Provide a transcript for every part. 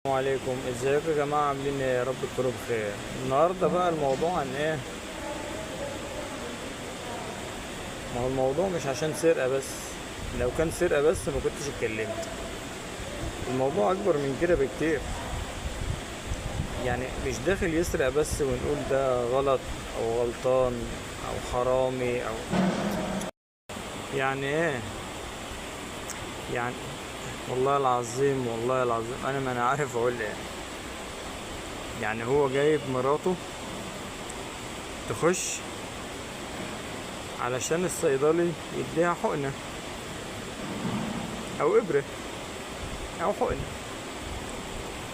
السلام عليكم، ازيكم يا جماعة؟ عاملين ايه؟ يا رب تكونوا بخير. النهاردة بقى الموضوع عن ايه؟ ما هو الموضوع مش عشان سرقة بس، لو كان سرقة بس ما كنتش اتكلمت. الموضوع اكبر من كده بكتير. يعني مش داخل يسرق بس ونقول ده غلط او غلطان او حرامي او يعني ايه. يعني والله العظيم، والله العظيم انا ما انا عارف اقول ايه. يعني هو جايب مراته تخش علشان الصيدلي يديها حقنة او ابرة او حقنة.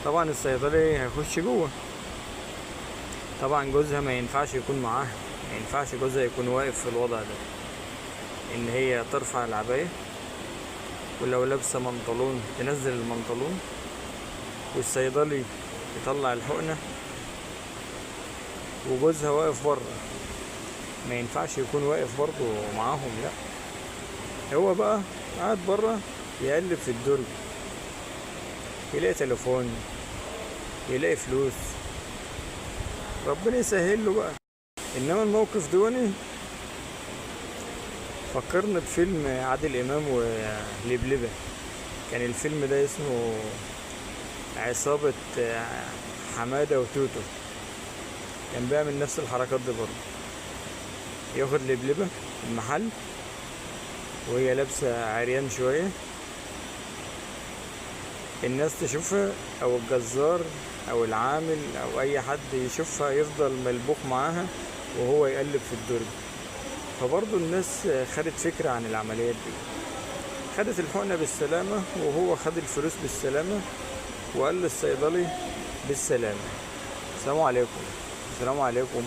طبعا الصيدلي هيخش جوه، طبعا جوزها ما ينفعش يكون معاها، ما ينفعش جوزها يكون واقف في الوضع ده، ان هي ترفع العباية ولو لابسة منطلون تنزل المنطلون والصيدلي يطلع الحقنة وجوزها واقف بره. ما ينفعش يكون واقف برضه معاهم، لا هو بقى قاعد بره يقلب في الدرج، يلاقي تليفون، يلاقي فلوس، ربنا يسهل له بقى. انما الموقف دوني فكرنا بفيلم عادل امام ولبلبة. كان الفيلم ده اسمه عصابة حمادة وتوتو. كان بيعمل نفس الحركات دي برضه، ياخد لبلبة المحل وهي لابسة عريان شوية، الناس تشوفها او الجزار او العامل او اي حد يشوفها يفضل ملبوخ معاها وهو يقلب في الدرج. فبرضه الناس خدت فكرة عن العمليات دي، خدت الحقنة بالسلامة وهو خد الفلوس بالسلامة وقال للصيدلي بالسلامة. السلام عليكم، السلام عليكم.